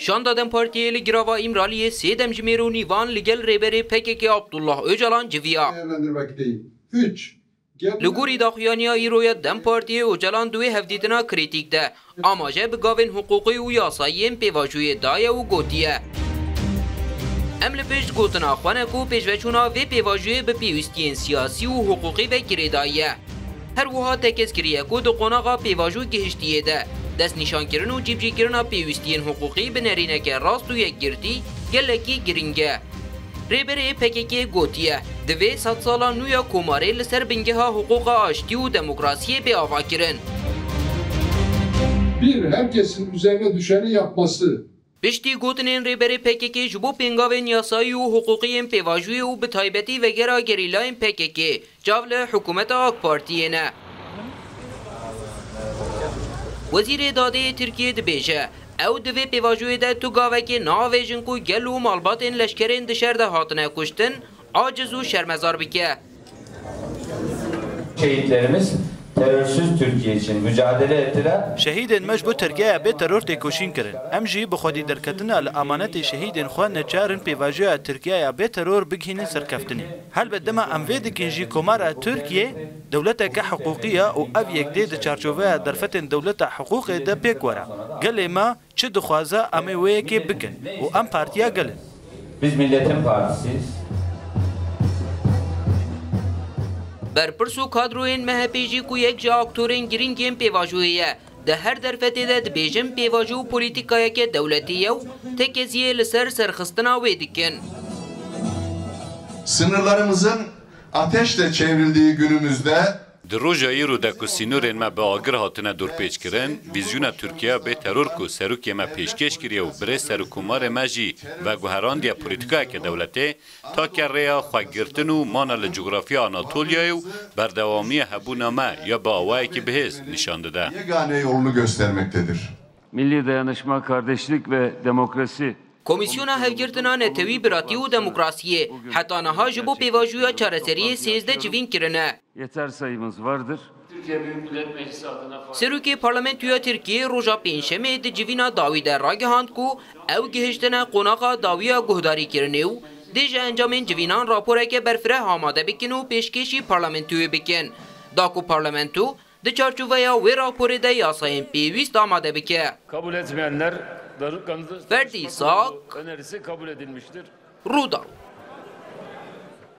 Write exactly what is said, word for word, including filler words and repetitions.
Şanda DEM Partiyê li girava Îmraliyê sê demjimêr û nîvan li gel rêberê P K K Abdullah Ocalan civiya. Değerlendirmekteyim. Üç. Li gorî daxuyaniya îro ya DEM Partiyê, Ocalan di wê hevdîtina krîtîk de amaje bi gavên hiqûqî û yasayî yên pêvajoyê daye û gotiye, Em li pişt gotina xwe ne ku pêşveçûna vê pêvajoyê bi pêwîstiyên siyasî û hiqûqî ve girêdayî ye. Her wiha tekez kiriye ku di qonaxa pêvajo gihiştiyê de destnîşankirin û cîbicîkirina pêwîstiyên hiqûqî bi nerîneke rast û yekgirtî gelekî girîng e. Rêberê P K K gotiye, divê sedsala nû ya Komarê li ser bingeha hiqûqa aştî û demokrasiyê bê avakirin. Bir, herkesin üzerine düşeni yapması. Piştî gotinên Rêberê P K K ji bo pêngavên yasayî û hiqûqî yên pêvajoyê û bi taybetî vegera gerîlayên P K K, çav li hikûmeta AK Partiyê ne. Wezîrê Dadê yê Tirkiyê dibêje, ew di vê pêvajoyê de tu gavekê naavêjin ku gel û malbatên leşkerên di şer de hatine kuştin, aciz û şermezar bike. Şehitlerimiz terörsüz Türkiye için mücadele ettiler. Şehîdên me ji bo Tirkiyeya bê teror têkoşîn kirin. Em jî bi xwedî derketina li amanetê şehîdên xwe neçar in pêvajoya Tirkiyeya bê teror bigihînin serkeftinê. Helbet dema em vê dikin jî Komara Tirkiye dewleteke hiqûqî ye û ev yek dê di çarçoveya derfetên dewleta hiqûqê de pêk were. Gelê me çi dixwaze em ê wê yekê bikin û em partiya gel in. Biz milletin partisiyiz. Berpirs û kadroyên M H P jî ku yek ji aktorên girîng yên pêvajoyê ye, di her derfetê de dibêjin pêvajo polîtîkayeke dewletî ye û tekeziyê li ser serxistina wê dikin. Sınırlarımızın ateşle çevrildiği günümüzde Di roja îro de ku sînorên me bi agir hatine dorpêçkirin, vîzyona Tirkiyeya bê teror ku serokê me pêşkêş kiriye û birêz serokkomarê me jî veguherandiye polîtîkayeke dewletê, take rêya xwegirtin û mana li cografiya Anatoliyayê û berdewamiya hebûna me ya bi awayekî bihêz nîşan dide. Yegane yolunu göstermektedir. Milli dayanışma, kardeşlik ve demokrasi. Komîsyona Hevgirtina Netewî, Biratî û Demokrasiyê heta niha ji bo pêvajoya çareseriyê sêzdeh civîn kirine. Yeter sayımız vardır. Serokê Parlamentoya Tirkiyê roja Pêncşemê di civîna dawî de ragihand ku ew gihiştine qonaxa dawî ya guhdarîkirinê û dê ji encamên civînan raporeke berfireh amade bikin û pêşkêşî parlamentoyê bikin, da ku parlamento di çarçoveya wê raporê de yasayên pêwîst amade bike. Kabul etmeyenler Darut Ganı'nın Ferdi Sak, önerisi kabul edilmiştir. Rûdawê.